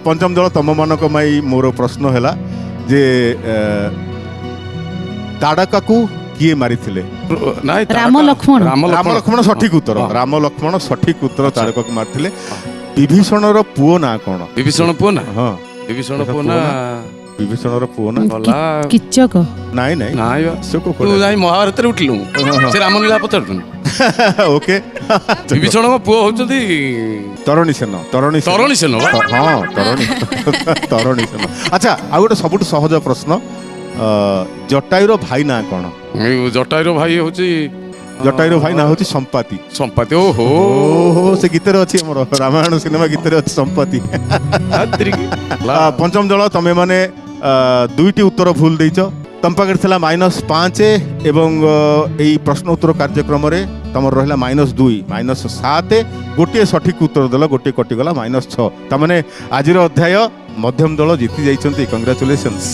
ପଞ୍ଚମ ଦଳ, ତମମାନଙ୍କ ପାଇଁ ମୋର ପ୍ରଶ୍ନ ହେଲା ଯେ ତାଡ଼କାକୁ କିଏ ମାରିଥିଲେ? ନାଇଁ। ରାମ ଲକ୍ଷ୍ମଣ। ରାମ। ରାମ ଲକ୍ଷ୍ମଣ ସଠିକ ଉତ୍ତର। ରାମ ଲକ୍ଷ୍ମଣ ସଠିକ ଉତ୍ତର। ତାଡ଼କାକୁ ମାରିଥିଲେ। ବିଭୀଷଣର ପୁଅ ନାଁ କଣ? ବିଭୀଷଣ ପୁଅ ନା? ହଁ। ବିଭୀଷଣ ପୁଅ ନା? ବିଭୀଷଣର ପୁଅ ନା? ଗଲା। କିଚକ। ନାଇଁ। ନାଇଁ ବା। ସେ ତୁ କୋଉ? ଯାଇ ମହାଭାରତରେ ଉଠିଲୁ, ସେ ରାମଲୀଳା ପଚାରୁଛନ୍ତି। ଓକେ। ବିଭୀଷଣଙ୍କ ପୁଅ ହଉଛନ୍ତି ତରଣୀ ସେନ, ତରଣୀ ସେନ। ତରଣୀ ସେନ ବା? ହଁ, ତରଣୀ ସେନ। ଆଚ୍ଛା, ଆଉ ଗୋଟେ ସବୁଠୁ ସହଜ ପ୍ରଶ୍ନ, ଜଟାୟୁର ଭାଇ ନାଁ କଣ? ଏଇ ଜଟାୟୁର ଭାଇ ହଉଛି ଜଟାୟୁର ଭାଇ ନାଁ ହଉଛି ସମ୍ପାତି। ସମ୍ପାତି, ଓହୋ। ଓହୋ, ସେ ଗୀତରେ ଅଛି, ଆମର ରାମାୟଣ ସିନେମା ଗୀତରେ ଅଛି ସମ୍ପାତି। ହାତିରିକି। ପଞ୍ଚମ ଦଳ, ତମେ ମାନେ ଦୁଇଟି ଉତ୍ତର ଭୁଲ ଦେଇଛ। ତମ ପାଖରେ ଥିଲା -5 ଏବଂ ଏଇ ପ୍ରଶ୍ନ ଉତ୍ତର କାର୍ଯ୍ୟକ୍ରମରେ ତମର ରହିଲା -2, -7। ଗୋଟିଏ ସଠିକ ଉତ୍ତର ଦେଲ, ଗୋଟିଏ କଟିଗଲା, -6। ତାମାନେ ଆଜିର ଅଧ୍ୟାୟ ମଧ୍ୟମ ଦଳ ଜିତି ଯାଇଛନ୍ତି। କଂଗ୍ରାଚୁଲେସନ୍ସ।